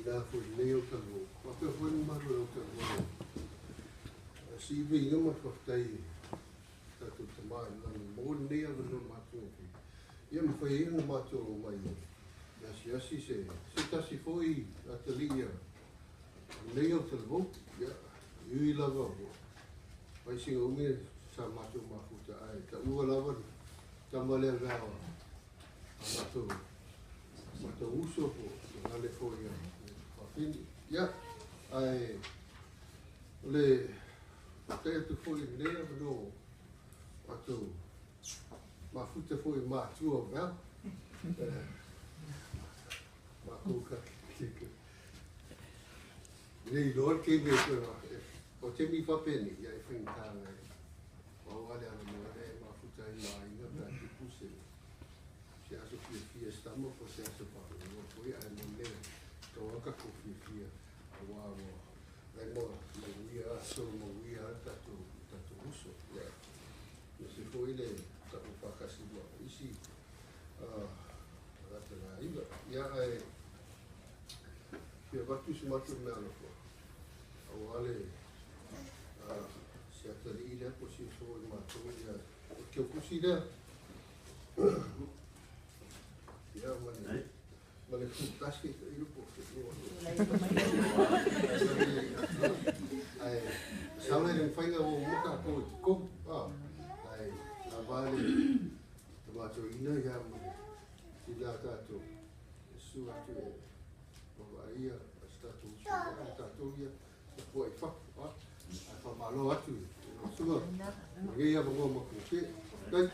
tina foi lenei autalavou, faapea foi le mamalu o le autalavou. Sii viiga ma le faafetai i tatou Tama i le lagi, maua lenei avanoa matagofie, ia mafai ai ona matou omai e asiasi se tasi foi atalii a lenei autalavou. Ia, e ui lava ua fai sina umi sa matou mafuta, ae taua lava le tama lea vea a matou uso po o le foi a Fafini. Ia, ae o le faafetai atu foi i lenei avanoa matou mafuta foi matua o vea. Matou ka le iloa le taimi e o taimi faapeni, ia e faigata e maua le avanoa lea e mafuta ai ma aiga pe a tupu se aso fiafia se tama po o se aso faanoanoa foi, ae mo le tau lava tatou fiafia aua ua lai manuia aso manuia le tatou uso. Ia, aemaise foi le tatou faatasi ma isi tagata na aiga. Ia, ae fia avatu se matou meaalofa aua le se atalii lea po o se uso foi matou, ia o le keukusi lea. Ia, ma le fruit basket i lupo. Ae sau le mafai ona ua uma tatou i totonu, ae lava le matou ina ia ma le tina tatou e susu atu e vavaia se tatou uso ia tatou ia tapuai fafo, ae faamalo atu i lau susuga lenei avanoa matagofie. Faafetai.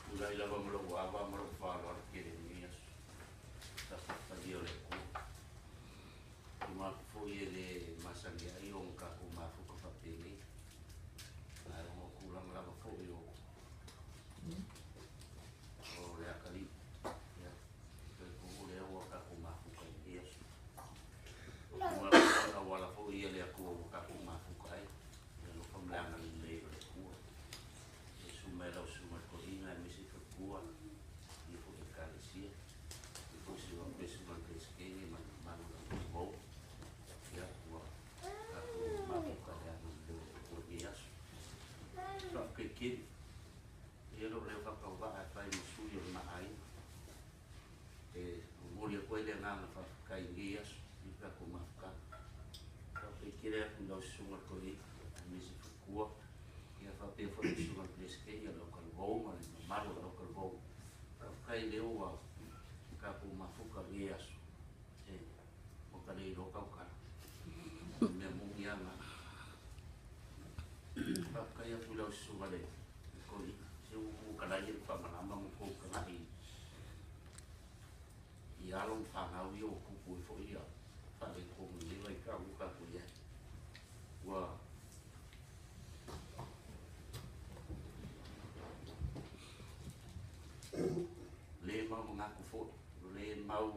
Tulai lava ma lou ava ma lou faaaloalo tele i lenei aso. Tafafaia o le Atua. I matou foi e le masani ai o tatou mafuta faapelei. Ae o tulaga lava foi o le atalii. Ia, talitonu lea ua tatou mafuta i lenei aso. O tulaga auala foi ia le Atua ua tatou mafuta ai. Ia alofa ma le agalelei o le Atua. E susu mai lau susuga i le toeaina aemaise faletua ia foi Ekalesia. Ia foi se susuga i le Peresetene ma le mamalu o le autalavou. Ia ua tatou mafuta i le agalelei o le Atua i lenei aso. Faafetai tele. Ia lou leo faatauvaa e fai ma sui o le maaiga. E momoli atu ai le agaga faafetai i lenei aso i le tatou mafutaga. Faafetai tele atu i lau susuga i le toeaina aemaise faletua. Ia faapea foi le susuga i le Peresetene o le autalavou ma le mamalu o le autalavou. Faafetai lea ua tatou mafuta i lenei aso. E ua ta le iloa tautala. Mea moni lava na. Faafetai atu i lau susuga i le toeaina. Se ua talai le faamalama ma tou tagai i alo ma fanau ia ua tupu ai foi ia faaletonu i lenei vaitau ua tatou i ai. Ua le mau manatu foi, le mau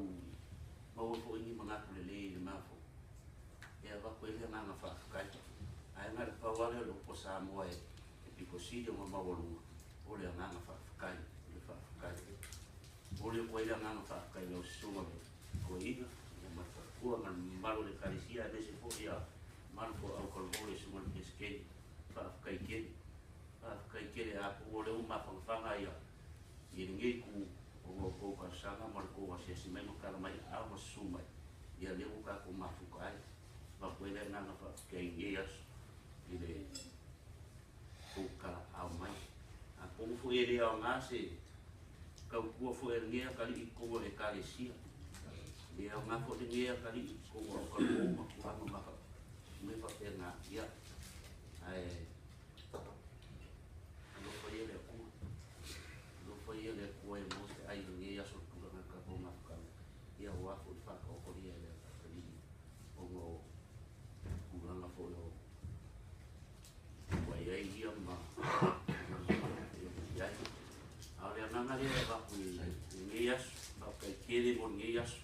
maua foi ni manatu lelei i le mafo. E avatu ai le agaga faafetai. Ae na o le pau lava lea o le upu a Samoa e pito sili ona maualuga, o le agaga faafetai, o le faafetai. Momoli atu ai le agaga faafetai i lau susuga i le toeaina, ia ma le faletua ma le mamalu o le Ekalesia, aemaise foi ia mamalu foi o autalavou le susuga i le Peresetene. Faafetai tele. Faafetai tele a pau o lea ua mafanafana ia i lenei itu ona o tou talosaga ma le tou asiasi mai ma tala mai aao ma susu mai. Ia lea ua tatou mafuta ai. Avatu ai le agaga faafetai i lenei aso i le tou talaau mai. Atonu foi e le aoga se tautua foi a lenei atalii i totonu o le Ekalesia. E le aoga foi lenei atalii i totonu o autalavou ma tulaga mea faapena. Ia, ae alofa ia le Atua. Alofa ia le Atua e maua se ai i lenei aso tulaga i tatou mafutaga. Ia aua foi le faataotolia e le atalii ona o tulaga foi o ua i ai ia ma i ai. A o le agaga lea e avatu i lenei aso, faafetai tele mo lenei aso.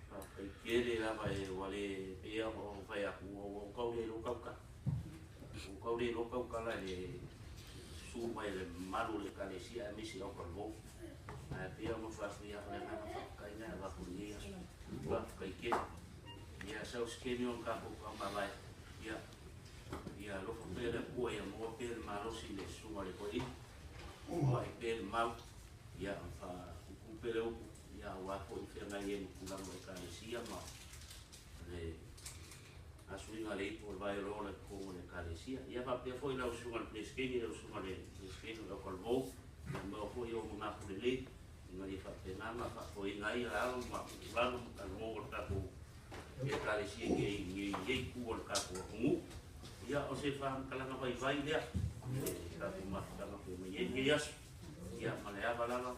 Faafetai tele. tele lava e ua lē pei ona ou fai atu ua ou tau le iloa tautala, ua ou tau le iloa tautala i le susu mai o le mamalu o le Ekalesia aemaise autalavou. Ae pei ona ou fai atu, ia o le agaga faafetai lena e avatu i lenei aso. Faafetai tele. Ia sau se taimi ona tatou taumavae, ia ia alofa pea le Atua ia maua pea le malosi i le susuga i le toeaina, foai pea le mau, ia faapuupuu pea le upu, ia aua foi le feagai ai ma tulaga o Ekalesia ma le asuiga o le ipu o le vai o le ola i totonu o le Ekalesia. Ia faapea foi lau susuga i le Peresetene, lau susuga i le Peresetene o le autalavou, ia maua foi ou manatu lelei, ina ia faapena ona faafoeina ai alo ma lalo ma talavou o le tatou Ekalesia i nei itu o le tatou atunuu. Ia o se faamatalaga vaivai lea, le tatou mafutaga pe mai ai lenei aso. Ia ma le ava lava.